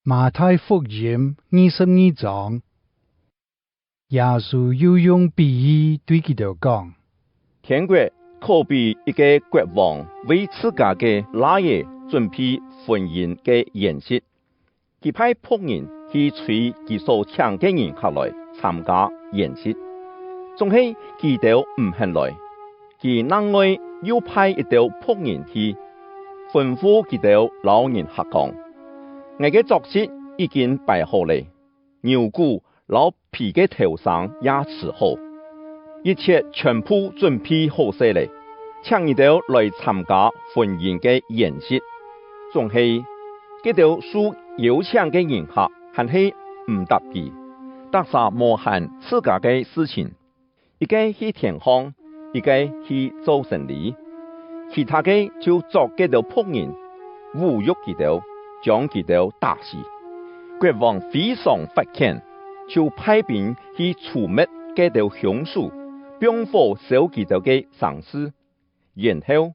馬太福音22章，耶穌又用比喻對佢哋講：天國可比一个國王為自家个囝兒準備婚姻个筵席，佢派僕人去催佢所請个人客來參加筵席，總係佢兜毋肯來。佢另外又派一兜僕人去，吩咐佢兜老人客講：𠊎个桌席已經擺好咧，牛牯摎肥个頭牲也飼好，一切全部準備好勢咧，請你兜來參加婚姻个筵席。總係，佢兜受邀請个人客還係毋答佢，逐家忙閒自家个事情，一个去田方，一个去做生理，其他个就捉佢兜僕人，侮辱佢兜，將佢兜打死。國王非常發譴，就派兵去除滅佢兜兇手，放火燒佢兜個城市。然後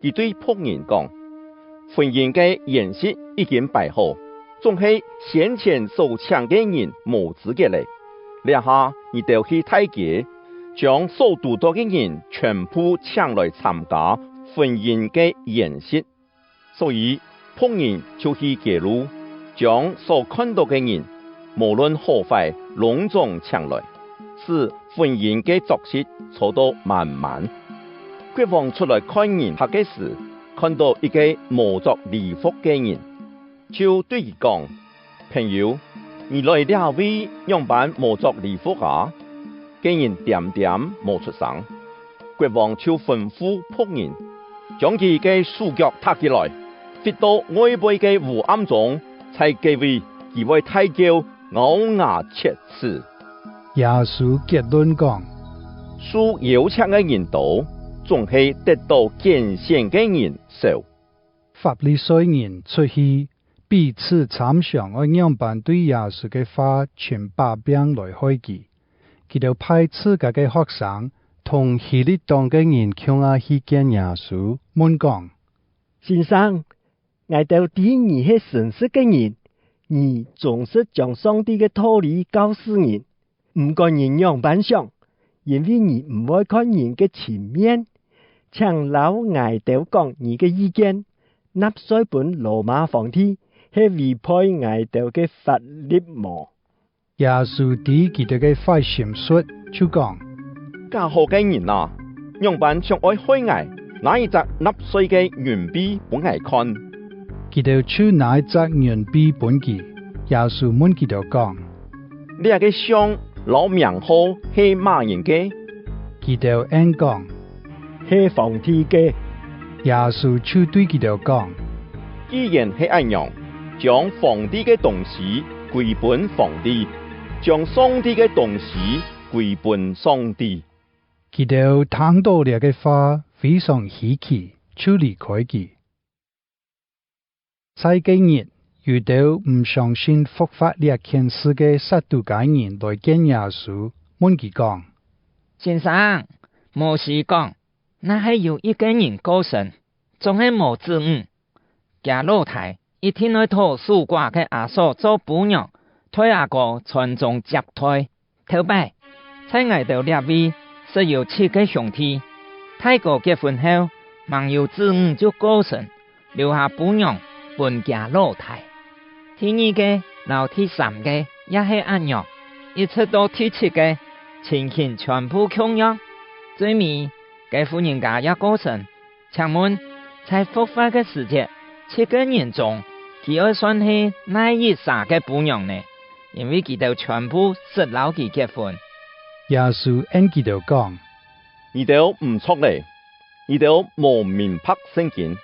佢對僕人講：婚姻个筵席已經擺好，總係先前所請个人無資格咧。這下你兜去大街，將所拄著个人全部請來參加婚姻个筵席。所以僕人就去街路，將所看到个人，無論好壞，攏總請來，使婚姻个桌席坐到滿滿。國王出來看人客个時，看到一個無著禮服个人，就對佢講：朋友，你來這位樣般無著禮服啊？個人恬恬無出聲。國王就吩咐僕人，將佢个手腳踢起來，擲到外背个黑暗中，在个位佢會大叫咬牙切齒。耶穌結論講：受邀請个人多，總係得到揀選个人少。法利賽人出去，彼此參詳愛樣般對耶穌个話尋把柄來害佢。佢兜派自家个學生同希律黨个人共仔去見耶穌，問講：先生，𠊎兜知你係誠實个人，你總是將上帝个道理教示人，毋管人樣般想，因為你毋愛看人个情面。請摎𠊎兜講你个意見，納稅分羅馬皇帝係違背𠊎兜个法律無？耶穌知佢兜个壞心術，就講：假貨个人啊，樣般想愛害𠊎，拿一隻納稅个銀幣分𠊎看。佢兜就拿一隻銀幣分佢。耶穌問佢兜講：這个像摎名號係麼人个？佢兜應講：係皇帝个。耶穌就對佢兜講：既然係按樣，將皇帝个東西歸分皇帝，將上帝个東西歸分上帝。佢兜聽到這個話，非常稀奇，就離開佢。在個日，有兜毋相信復活這件事个撒都該人來見耶穌，問佢講：先生，摩西講，若係有一个人過身，總係無子女，囝老大一定愛討守寡个阿嫂做婆娘，替阿哥傳宗接代。頭擺，在𠊎兜這位實有七个兄弟，大哥結婚後，無有子女就過身，留下婆娘分囝老大。第二个、摎第三個也係按樣，一直到第七個，情形全部共樣。最尾，該婦人家也過身。請問，在復活个時節，七個人中，佢愛算係哪一啥个婆娘呢？因為佢兜全部實摎佢結婚。耶穌應佢兜講：你兜毋錯咧，你兜無明白聖經，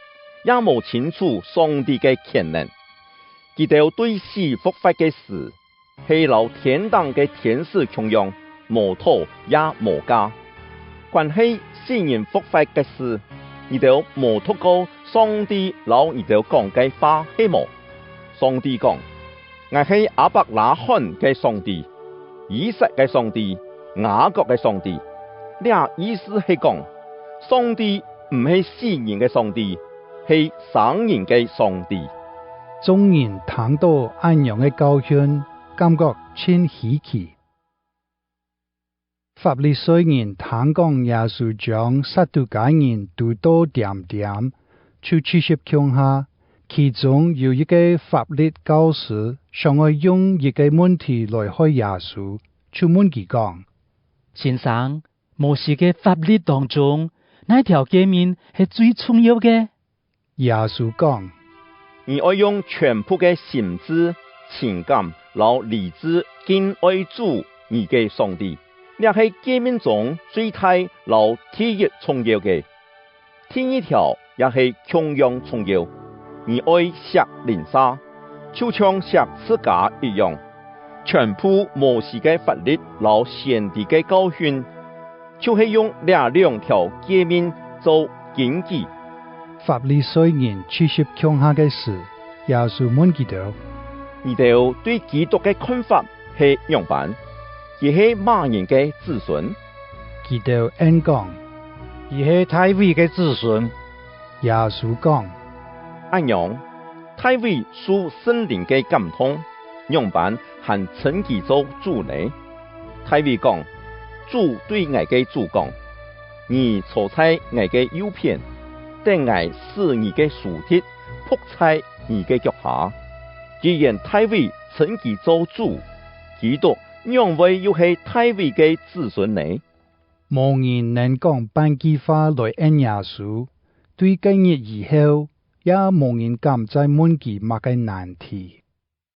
也無清楚上帝个權能。佢兜對死復活个事，係摎天頂个天使共樣，無討也無嫁。關係死人復活个事，你兜無讀過上帝摎你兜講个話係無？上帝講：𠊎係亞伯拉罕个上帝，以撒个上帝，雅各个上帝。這意思係講，上帝毋係死人个上帝，係生人个上帝。眾人聽到按樣个教訓，感覺真稀奇。法利賽人聽講耶穌將撒都該人拄倒恬恬，就聚集鄉下，其中有一個法律教師，想愛用一個問題來害耶穌，就問佢講：先生，摩西个法律當中，哪條誡命係最重要个？耶穌講：你愛用全部个心智、情感、摎理智敬愛主你个上帝。這係誡命中最大摎第一重要个。第二條也係同樣重要，你愛錫鄰舍，就像錫自家一樣。全部摩西个法律摎先知个教訓，就係用這兩條誡命做根基。法利賽人聚集鄉下个時，耶穌問佢哋：你哋對基督个看法係樣般？伊係麼人个子孫？佢哋應講：伊係大衛个子孫。耶穌講：按樣，大衛受聖靈个感動，樣般還稱佢做主呢？大衛講：主對𠊎个主講，你坐在𠊎个右邊，等𠊎使你个仇敵伏在你个腳下。既然大衛稱佢做主，基督樣會又係大衛个子孫呢？無人能講半句話來應耶穌，對個日以後，也無人敢再問佢麼个難題。